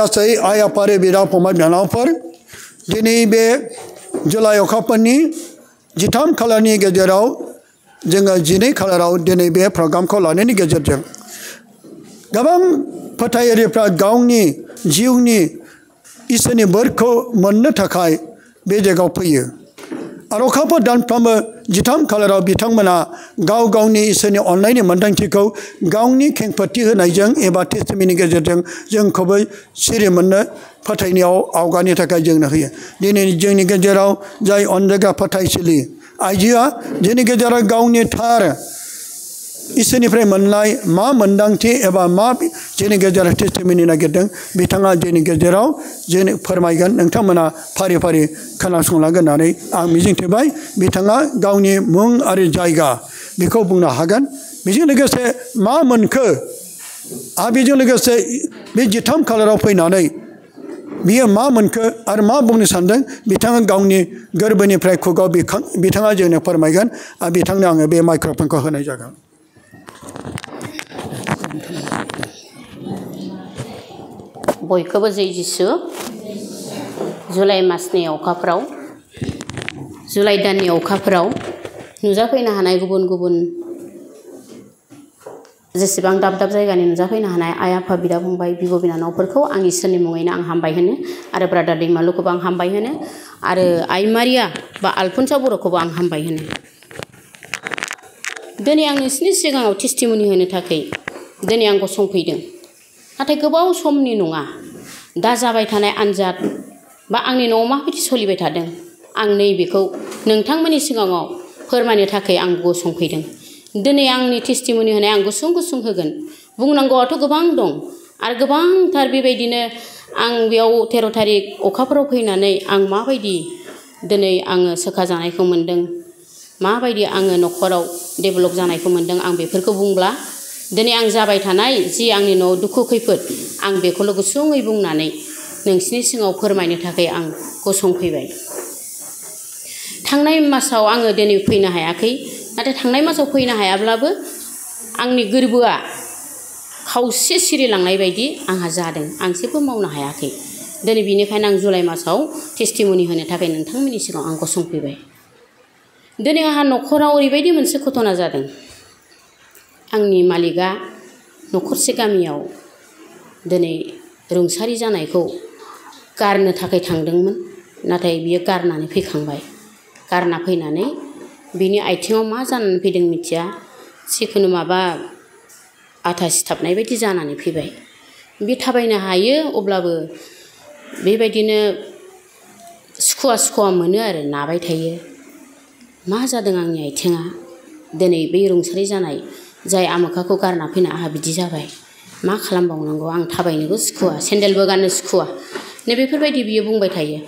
गासै आइ आफारि बिदा फंबाय बिनानावफोर दिनै बे जुलाइ अखाफोरनि 13 खालारनि गेजेराव जोङो 12 खालाराव दिनै बे प्रग्रामखौ लानायनि गेजेरजों गोबां फोथायारिफ्रा गावनि जिउनि इसोरनि बोरखौ मोननो थाखाय बे जायगायाव फैयो आरो अखाफोर दानफ्रोमबो 13 खालाराव बिथांमोना गाव गावनि इसोरनि अननायनि मोन्दांथिखौ गावनि खेंफोरथि होनायजों एबा टेस्टिमनि गेजेरजों जोंखौबो सिरि मोननो फोथायनायाव आवगायनो थाखाय जोंनो होयो दिनै जोंनि गेजेराव जाय अनजायगा फोथायसुलि आइजोआ जोंनि गेजेराव गावनि थार इसोरनिफ्राय मोननाय मा मोन्दांथि एबा मा जोंनि गेजेराव टेस्टिमनि नागिरदों बिथाङा जोंनि गेजेराव जों फोरमायगोन नोंथांमोना फारि फारि खोनासंलांगोन होननानै आं मिजिंथिबाय बिथाङा गावनि मुं आरो जायगा बेखौ बुंनो हागोन बेजों लोगोसे मा मोनखो आरो बेजों लोगोसे बे 13 खालाराव फैनानै बियो मा मोनखो आरो मा बुंनो सानदों बिथाङा गावनि गोरबोनिफ्राय खुगाव बिथाङा जोंनो फोरमायगोन आरो बिथांनो आङो बे माइक्र'फनखौ होनाय जागोन बयखौबो जै जिसु जुलाइ मासनि अखाफोराव जुलाइ दाननि अखाफोराव नुजाफैनो हानाय गुबुन गुबुन जेसेबां दाब दाब जायगानि नुजाफैनो हानाय आइ आफा बिदा फंबाय बिब' बिनानावफोरखौ आं इसोरनि मुङैनो आं हामबाय होनो आरो ब्रादार दैमालुखौबो आं हामबाय होनो आरो आइ मारिया बा आलफनसा बर'खौबो आं हामबाय होनो दिनै आं नोंसिनि सिगाङाव टेस्टिमनि होनो थाखाय दिनै आं गसंफैदों नाथाय गोबाव समनि नङा दा जाबाय थानाय आनजाद बा आंनि न'आव माबायदि सोलिबाय थादों आं नैबेखौ नोंथांमोननि सिगाङाव फोरमायनो थाखाय आं गसंफैदों दिनै आंनि टेस्टिमनि होनाय आं गुसुं गुसुं होगोन बुंनांगौआथ' गोबां दं आरो गोबांथार बेबायदिनो आं बेयाव 13 थारिख अखाफोराव फैनानै आं माबायदि दिनै आङो सोखा जानायखौ मोन्दों माबायदि आङो न'खराव डेभेलप जानायखौ मोन्दों आं बेफोरखौ बुंब्ला दिनै आं जाबाय थानाय जि आंनि न'आव दुखु खैफोद आं बेखौल' गुसुङै बुंनानै नोंसिनि सिगाङाव फोरमायनो थाखाय आं गसंफैबाय थांनाय मासाव आङो दिनै फैनो हायाखै नाथाय थांनाय मासाव फैनो हायाब्लाबो आंनि गोरबोआ खावसे सिरिलांनाय बायदि आंहा जादों आं जेबो मावनो हायाखै दिनै बिनिखायनो आं जुलाइ मासाव टेस्टिमनि होनो थाखाय नोंथांमोननि सिगाङाव आं गसंफैबाय दिनै आंहा न'खराव ओरैबायदि मोनसे घटना जादों आंनि मालिकआ न'खरसे गामियाव दिनै रुंसारि जानायखौ गारनो थाखाय थांदोंमोन नाथाय बियो गारनानै फैखांबाय गारना फैनानै बिनि आथिङाव मा जानानै फैदों मिथिया जिखुनु माबा आथा सिथाबनाय बायदि जानानै फैबाय बे थाबायनो हायो अब्लाबो बेबायदिनो सुखुवा सुखुवा मोनो आरो नाबाय थायो मा जादों आंनि आथिङा दिनै बै रुंसारि जानाय जाय आमोखाखौ गारना फैना आंहा बिदि जाबाय मा खालामबावनांगौ आं थाबायनोबो सुखुवा सेन्देलबो गाननो सुखुवा नै बेफोरबायदि बियो बुंबाय थायो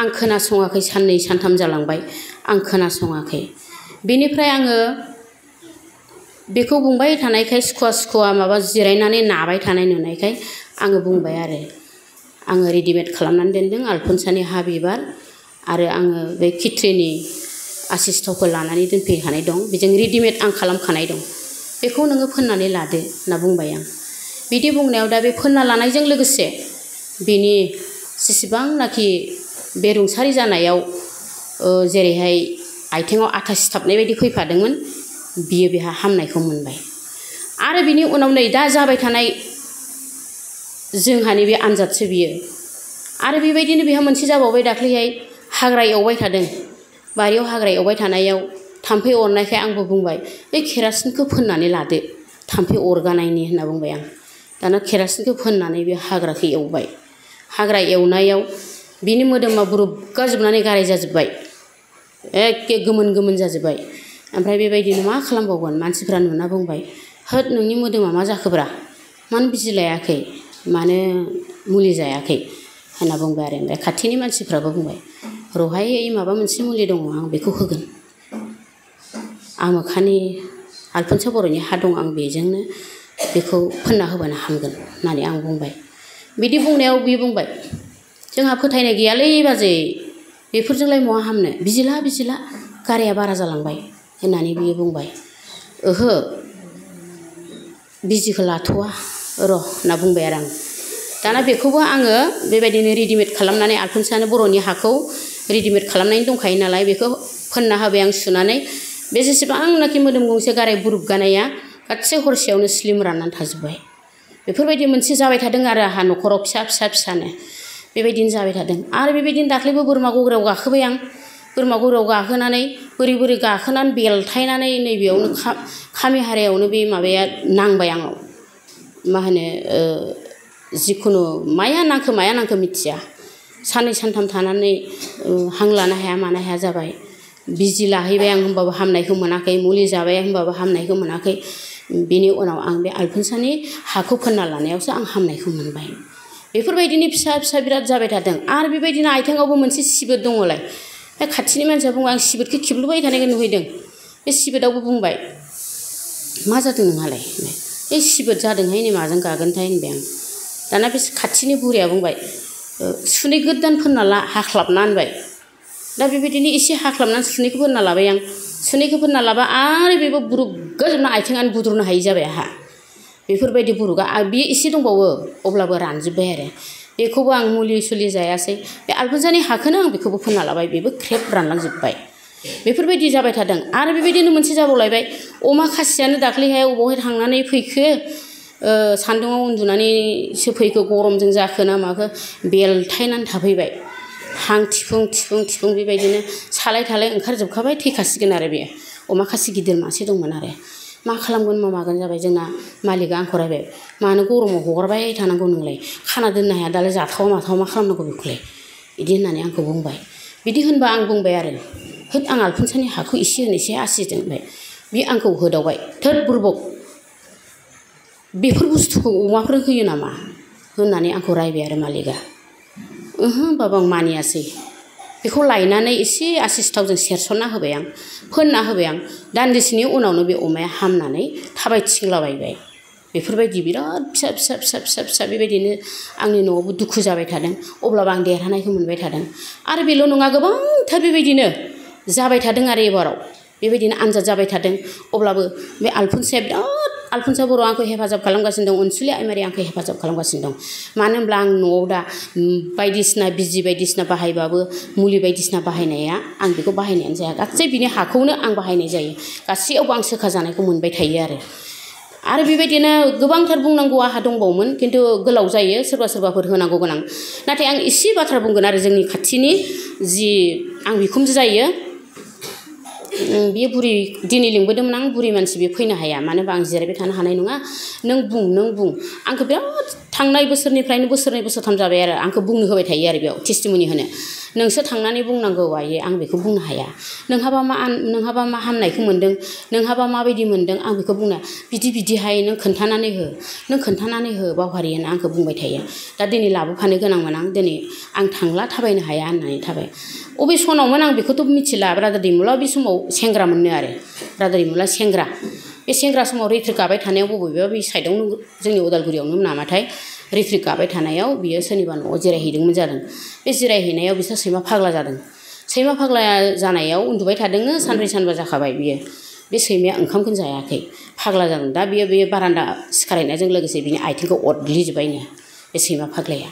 आं खोनासङाखै साननै सानथाम जालांबाय आं खोनासङाखै बेनिफ्राय आङो बेखौ बुंबाय थानायखाय सुखुवा सुखुवा माबा जिरायनानै नाबाय थानाय नुनायखाय आङो बुंबाय आङो रेडिमेड खालामनानै दोनदों आलफनसानि हा बिबार आरो आङो बे खिथ्रिनि आसिस्थावखौ लानानै दोनफैखानाय दं बेजों रेडिमेड आं खालामखानाय दं बेखौ नोङो फोननानै लादो होनना बुंबाय आं बिदि बुंनायाव दा बे फोनना लानायजों लोगोसे बिनि जेसेबांनाखि बे रुंसारि जानायाव जेरैहाय आथिङाव आथा सिथाबनाय बायदि फैफादोंमोन बियो बेहा हामनायखौ मोनबाय आरो बिनि उनाव नै दा जाबाय थानाय जोंहानि बे आनजादसो बियो आरो बेबायदिनो बेहा मोनसे जाबावबाय दाख्लैहाय हाग्रा एवबाय थादों बारियाव हाग्रा एवबाय थानायाव थाम्फै अरनायखाय आंबो बुंबाय बे केरासिनखौ फोननानै लादो थाम्फै अरगानायनि होनना बुंबाय आं दाना केरासिनखौ फोननानै बे हाग्राखौ एवबाय हाग्रा एवनायाव बिनि मोदोमा बुरुबगाजोबनानै गाराय जाजोब्बाय एखे गोमोन गोमोन जाजोब्बाय ओमफ्राय बेबायदिनो मा खालामबावगोन मानसिफ्रा नुना बुंबाय होद नोंनि मोदोमा मा जाखोब्रा मानो बिजि लायाखै मानो मुलि जायाखै होनना बुंबाय आरो ओमफ्राय खाथिनि मानसिफ्राबो बुंबाय रहाय माबा मोनसे मुलि दङ आं बेखौ होगोन आमोखानि आलफनसा बर'नि हा दं आं बेजोंनो बेखौ फोनना होबानो हामगोन होननानै आं बुंबाय बिदि बुंनायाव बियो बुंबाय जोंहा फोथायनाय गैयालै बाजै बेफोरजोंलाय महा हामनो बिजिला गाराया बारा जालांबाय होननानै बियो बुंबाय ओहो बिजिखौ लाथ'वा र' होनना बुंबाय आरो आं दाना बेखौबो आङो बेबायदिनो रेडिमेड खालामनानै आलफनसानो बर'नि हाखौ रेडिमेड खालामनानै दंखायो नालाय बेखौ फोनना होबाय आं सुनानै बे जेसेबांनाखि मोदोम गंसे गाराय बुरुब गानाया गासै हरसेयावनो स्लिम राननानै थाजोब्बाय बेफोरबायदि मोनसे जाबाय थादों आरो आंहा न'खराव फिसानो बेबायदिनो जाबाय थादों आरो बेबायदिनो दाख्लैबो बोरमा गग्रायाव गाखोबाय आं बोरमा गग्रायाव गाखोनानै बोरै गाखोनानै बेलथायनानै नैबेयावनो खामि हारायावनो बे माबाया नांबाय आंनाव मा होनो जिखुनु माया नांखो मिथिया साननै सानथाम थानानै हां लानो हाया मानो हाया जाबाय बिजि लाहैबाय आं होमबाबो हामनायखौ मोनाखै मुलि जाबाय होमबाबो हामनायखौ मोनाखै बिनि उनाव आं बे आलफनसानि हाखौ फोनना लानायावसो आं हामनायखौ मोनबाय बेफोरबायदिनो फिसा बिराद जाबाय थादों आरो बेबायदिनो आथिङावबो मोनसे सिबोद दङलाय बे खाथिनि मानसिया बुङो आं सिबोदखौ खेबलुबाय थानायखौ नुहैदों बे सिबोदावबो बुंबाय मा जादों नोंहालाय बे सिबोद जादोंहाय नै माजों गागोनथाय होनबाय आं दाना बे खाथिनि बुरिया बुंबाय सुनै गोदान फोनना ला हाख्लाबना होनबाय दा बेबायदिनो एसे हाख्लाबनानै सुनैखौ फोनना लाबाय आं सुनैखौ फोनना लाबा आरो बेबो बुरुगजोबना आथिङानो बुद्रुनो हायि जाबाय आंहा बेफोरबायदि बुरुगा बे एसे दंबावो अब्लाबो रानजोब्बाय आरो बेखौबो आं मुलि सुलि जायासै बे आलफनसानि हाखौनो आं बेखौबो फोनना लाबाय बेबो ख्रेब रानलांजोब्बाय बेफोरबायदि जाबाय थादों आरो बेबायदिनो मोनसे जाबावलायबाय अमा खासियानो दाख्लैहाय अबावहाय थांनानै फैखो सान्दुङाव उन्दुनानैसो फैखो गरमजों जाखो ना माखो बेलथायनानै थाफैबाय हां थिफुं बेबायदिनो सालाय थालाय ओंखारजोबखाबाय थैखासिगोन आरो बेयो अमा खासि गिदिर मासे दंमोन आरो मा खालामगोन मा मागोन जाबाय जोंना मालिकआ आंखौ रायबाय मानो गरमाव हगारबाय थानांगौ नोंलाय खाना दोननो हाया दालाय जाथावा माथावा मा खालामनांगौ बेखौलाय बिदि होननानै आंखौ बुंबाय बिदि होनबा आं बुंबाय आरो होद आं आलफनसानि हाखौ एसे होनोसै आसिजों होनबाय बे आंखौ होदावबाय थोद बुरबक बेफोर बुस्थुखौ अमाफोर होयो नामा होननानै आंखौ रायबाय आरो मालिकआ ओहो होनबाबो आं मानियासै बेखौ लायनानै एसे आसिस थावजों सेरसनना होबाय आं फोनना होबाय आं दान्दिसेनि उनावनो बे अमाया हामनानै थाबायथिंलाबायबाय बेफोरबायदि बिराद फिसा बेबायदिनो आंनि न'आवबो दुखु जाबाय थादों अब्लाबो आं देरहानायखौ मोनबाय थादों आरो बेल' नङा गोबांथार बेबायदिनो जाबाय थादों आरो एबाराव बेबायदिनो आनजाद जाबाय थादों अब्लाबो बे आलफनसाया बिराद आलफनसा बर' आंखौ हेफाजाब खालामगासिनो दं अनसुलि आइमारि आंखौ हेफाजाब खालामगासिनो दं मानो होनब्ला आं न'आव दा बायदिसिना बिजि बायदिसिना बाहायबाबो मुलि बायदिसिना बाहायनाया आं बेखौ बाहायनायानो जाया गासै बिनि हाखौनो आं बाहायनाय जायो गासैयावबो आं सोखा जानायखौ मोनबाय थायो आरो बेबायदिनो गोबांथार बुंनांगौ आंहा दंबावोमोन खिन्थु गोलाव जायो सोरबाफोर होनांगौ गोनां नाथाय आं एसे बाथ्रा बुंगोन आरो जोंनि खाथिनि जि आं बिखुनजो जायो बे बुरि दिनै लिंबोदोंमोन आं बुरि मानसि बे फैनो हाया मानो होनबा आं जिरायबाय थानो हानाय नङा नों बुं आंखौ बिराद थांनाय बोसोरनिफ्रायनो बोसोरनै बोसोरथाम जाबाय आरो आंखौ बुंनो होबाय थायो आरो बेयाव टेस्टिमनि होनो नोंसो थांनानै बुंनांगौ आयै आं बेखौ बुंनो हाया नोंहाबा मा हामनायखौ मोन्दों नोंहाबा माबायदि मोन्दों आं बेखौ बुंनो बिदिहाय नों खोन्थानानै हो बावहारि होनना आंखौ बुंबाय थायो दा दिनै लाबोफानो गोनांमोन आं दिनै आं थांला थाबायनो हाया होननानै थाबाय अबे सनावमोन आं बेखौथ' मिथिला ब्रादार दैमुला बे समाव सेंग्रा मोननो आरो ब्रादार दैमुला सेंग्रा बे सेंग्रा समाव रिट्रिक गाबाय थानायाव बबेबा बे साइडआवनो जोंनि उदालगुरियावनो नामाथाय रिट्रिक गाबाय थानायाव बियो सोरनिबा न'आव जिरायहैदोंमोन जादों बे जिरायहैनायाव बिसोर सैमा फाग्ला जादों सैमा फाग्ला जानायाव उन्दुबाय थादोंनो सानब्रै सानबा जाखाबाय बियो बे सैमाया ओंखामखौनो जायाखै फाग्ला जादों दा बियो बे बारान्दा सिखारहैनायजों लोगोसे बिनि आथिंखौ अरग्लिजोब्बायनो बे सैमा फाग्लाया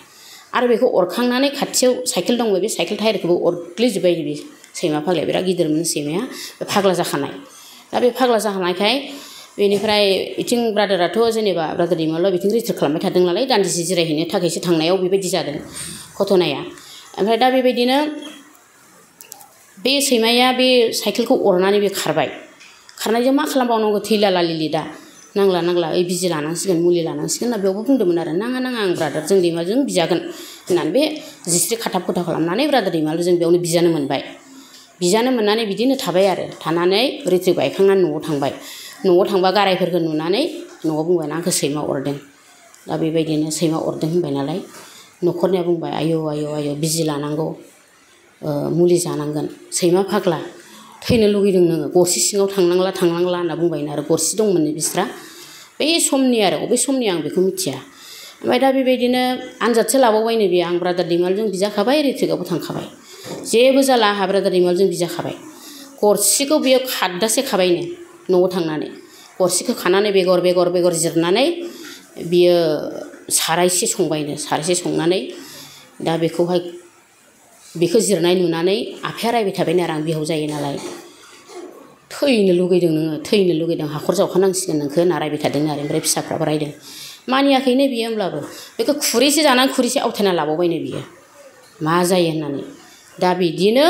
आरो बेखौ अरखांनानै खाथियाव साइकेल दंमोन बे साइकेल टायारखौबो अरग्लिजोब्बाय बे सैमा फाग्लाया बिराद गिदिरमोन सैमाया बे फाग्ला जाखानाय दा बे फाग्ला जाखानायखाय बेनिफ्राय बिथिं ब्रादाराथ' जेनेबा ब्रादार दैमालुआ बिथिं रिट्रिक खालामबाय थादों नालाय दान्दिसे जिरायहैनो थाखायसो थांनायाव बेबायदि जादों घटनाया ओमफ्राय दा बेबायदिनो बे सैमाया बे साइकेलखौ अरनानै बे खारनायजों मा खालामबावनांगौ थैला लिलि दा नांला ओइ बिजि लानांसिगोन मुलि लानांसिगोन होनना बेयावबो बुंदोंमोन आरो नाङा आं ब्रादारजों दैमालुजों बिजागोन होननानै बे जिस्रि खाथाब खुथा खालामनानै ब्रादार दैमालुजों बेयावनो बिजानो मोनबाय बिजानो मोननानै बिदिनो थाबाय आरो थानानै रिट्रिक बायखांनानै न'आव थांबाय न'आव थांबा गारायफोरखौ नुनानै न'आव बुंबायना आंखौ सैमा अरदों दा बेबायदिनो सैमा अरदों होनबाय नालाय न'खरनिया बुंबाय आयौ बिजि लानांगौ मुलि जानांगोन सैमा फाग्ला थैनो लुगैदों नोङो गरसि सिङाव थांनांला होनना बुंबायनो आरो गरसि दंमोननो बिस्रा बे समनि आरो अबे समनि आं बेखौ मिथिया ओमफ्राय दा बेबायदिनो आनजादसो लाबावबायनो बियो आं ब्रादार दैमालुजों बिजाखाबाय रिट्रिकआवबो थांखाबाय जेबो जाला आंहा ब्रादार दैमालुजों बिजाखाबाय गरसिखौ बियो खारदासे खाबायनो न'आव थांनानै गरसिखौ खानानै बेगर जिरनानै बियो सारायसे संबायनो सारायसे संनानै दा बेखौहाय बेखौ जिरनाय नुनानै आफाया रायबाय थाबायनो आरो आं बिहाव जायो नालाय थैनो लुगैदों नोङो थैनो लुगैदों हाखर जावखानांसिगोन नोंखौ होनना रायबाय थादों आरो ओमफ्राय फिसाफ्राबो रायदों मानियाखैनो बियो होमब्लाबो बेखौ खुरैसे जानानै खुरैसे आवथायना लाबावबायनो बियो मा जायो होननानै दा बिदिनो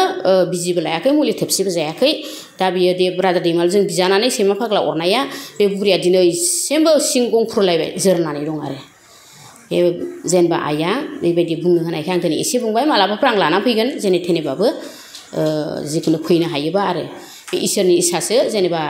बिजिबो लायाखै मुलि थोबसेबो जायाखै दा बियो दे ब्रादार दैमालुजों बिजानानै सैमा फाग्ला अरनाया बे बुरिया दिनैसिमबो सिं गंख्रलायबाय जोरनानै दं आरो बे जेनेबा आइया बेबायदि बुंनो होनायखाय आं दिनै एसे बुंबाय मालाबाफोर आं लाना फैगोन जेने थेनेबाबो जिखुनु फैनो हायोबा आरो बे इसोरनि इसासो जेनेबा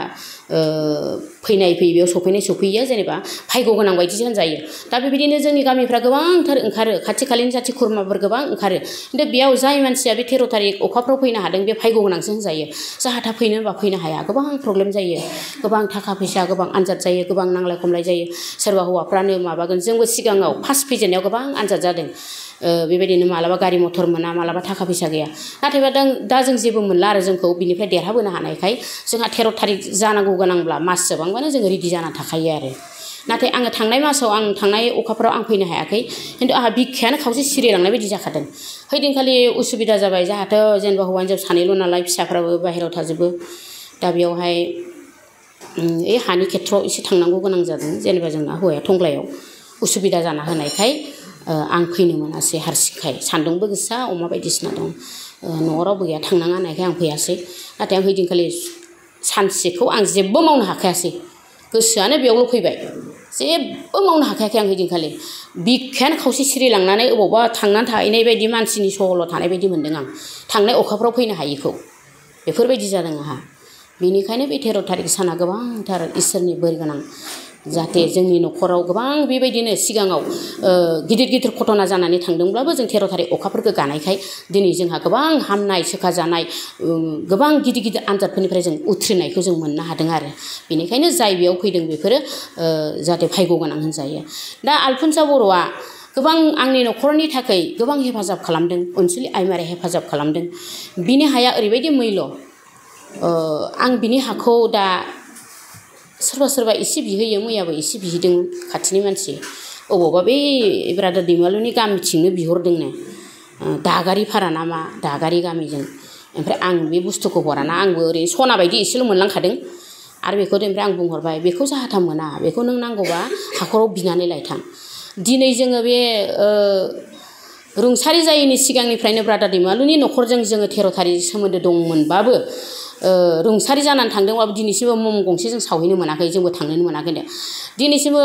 फैनाय फैयो बेयाव सफैयो जेनेबा भाग्य गोनां बायदिसो होनजायो दा बेबायदिनो जोंनि गामिफ्रा गोबांथार ओंखारो खाथि खालानि जाथि खुरमाफोर गोबां ओंखारो खिन्थु बेयाव जाय मानसिया बे 13 थारिख अखाफ्राव फैनो हादों बे भाग्य गोनांसो होनजायो जाहाथा फैनो होनबा फैनो हाया गोबां प्रब्लेम जायो गोबां थाखा फैसा गोबां आनजाद जायो गोबां नांलाय खमलाय जायो सोरबा हौवाफ्रानो माबागोन जोंबो सिगाङाव फार्स्ट फैजेननायाव गोबां आनजाद जादों बेबायदिनो मालाबा गारि मथर मोना मालाबा थाखा फैसा गैया नाथायबा दा जों जेबो मोनला आरो जोंखौ बिनिफ्राय देरहाबोनो हानायखाय जोंहा 13 थारिख जानांगौ गोनांब्ला मास जोबांबानो जोङो रेडि जाना थाखायो आरो नाथाय आङो थांनाय मासाव आं थांनाय अखाफ्राव आं फैनो हायाखै खिन्थु आंहा बिखायानो खावसे सिरिलांनाय बायदि जाखादों हैदिनखालि उसुबिदा जाबाय जोंहाथ' जेनेबा हौवा हिनजाव सानैल' नालाय फिसाफ्राबो बाहेरायाव थाजोबो दा बेयावहाय हानि खेथ्रआव एसे थांनांगौ गोनां जादों जेनेबा जोंना हौवाया टंग्लायाव उसुबिदा जाना होनायखाय आं फैनो मोनासै हारसिंखाय सान्दुंबो गोसा अमा बायदिसिना दं न'आव रावबो गैया थांनाङा होननायखाय आं फैयासै नाथाय आं हैदिनखालि सानसेखौ आं जेबो मावनो हाखायासै गोसोआनो बेयावल' फैबाय जेबो मावनो हाखायाखै आं हैदिनखालि बिखायानो खावसे सिरिलांनानै अबावबा थांनानै थाहैनाय बायदि मानसिनि सहल थानाय बायदि मोन्दों आं थांनाय अखाफ्राव फैनो हायिखौ बेफोरबायदि जादों आंहा बेनिखायनो बे 13 थारिख साना गोबांथार इसोरनि बोर गोनां जाहाथे जोंनि न'खराव गोबां बेबायदिनो सिगाङाव गिदिर गिदिर घटना जानानै थांदोंब्लाबो जों 13 थारिख अखाफोरखौ गानायखाय दिनै जोंहा गोबां हामनाय सोखा जानाय गोबां गिदिर गिदिर आनजादफोरनिफ्राय जों उथ्रिनायखौ जों मोननो हादों आरो बेनिखायनो जाय बेयाव फैदों बेफोरो जाहाथे भाग्य गोनां होनजायो दा आलफुनसा बर'आ गोबां आंनि न'खरनि थाखाय गोबां हेफाजाब खालामदों अनसुलि आइमारिया हेफाजाब खालामदों बिनि हाया ओरैबायदि मैल' आं बिनि हाखौ दा सोरबा सोरबा एसे बिहोयो मैयाबो एसे बिहैदों खाथिनि मानसि अबावबा बे ब्रादार दैमालुनि गामिथिंनो बिहरदोंनो दागारि फारा ना मा दागारि गामिजों ओमफ्राय आं बे बुस्थुखौ हराना आंबो ओरैनो सना बायदि एसेल' मोनलांखादों आरो बेखौ ओमफ्राय आं बुंहरबाय बेखौ जाहाथा मोना बेखौ नों नांगौबा हाखराव बिनानै लायथां दिनै जोङो बे रुंसारि जायैनि सिगांनिफ्रायनो ब्रादार दैमालुनि न'खरजों जोङो 13 थारिख सोमोन्दो दंमोनबाबो रुंसारि जानानै थांदोंबाबो दिनैसिमबो मम गंसे जों सावहैनो मोनाखै जोंबो थांनोनो मोनाखै दिनैसिमबो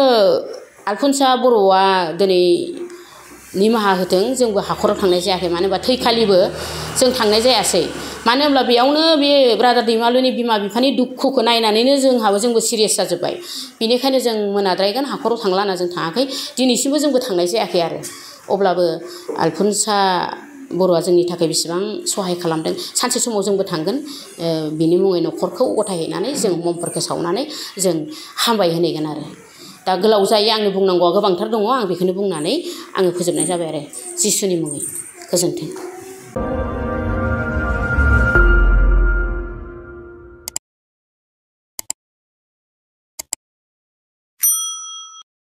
आलफुनसा बर'आ दिनै निमाहा होथों जोंबो हाखराव थांनाय जायाखै मानो होनबा थैखालिबो जों थांनाय जायासै मानो होनब्ला बेयावनो बे ब्रादार दैमालुनि बिमा बिफानि दुखुखौ नायनानैनो जोंबो सिरियास जाजोब्बाय बेनिखायनो जों मोनाद्रायगोन हाखराव थांला होनना जों थाङाखै दिनैसिमबो जोंबो थांनाय जायाखै आरो अब्लाबो आलफुनसा बर'आ जोंनि थाखाय बेसेबां सहाय खालामदों सानसे समाव जोंबो थांगोन बिनि मुङै न'खरखौ गथायहैनानै जों ममफोरखौ सावनानै जों हामबाय होनैगोन आरो दा गोलाव जायो आंनि बुंनांगौआ गोबांथार दङ आं बेखौनो बुंनानै आङो फोजोबनाय जाबाय आरो जिसुनि मुङै गोजोन्थों।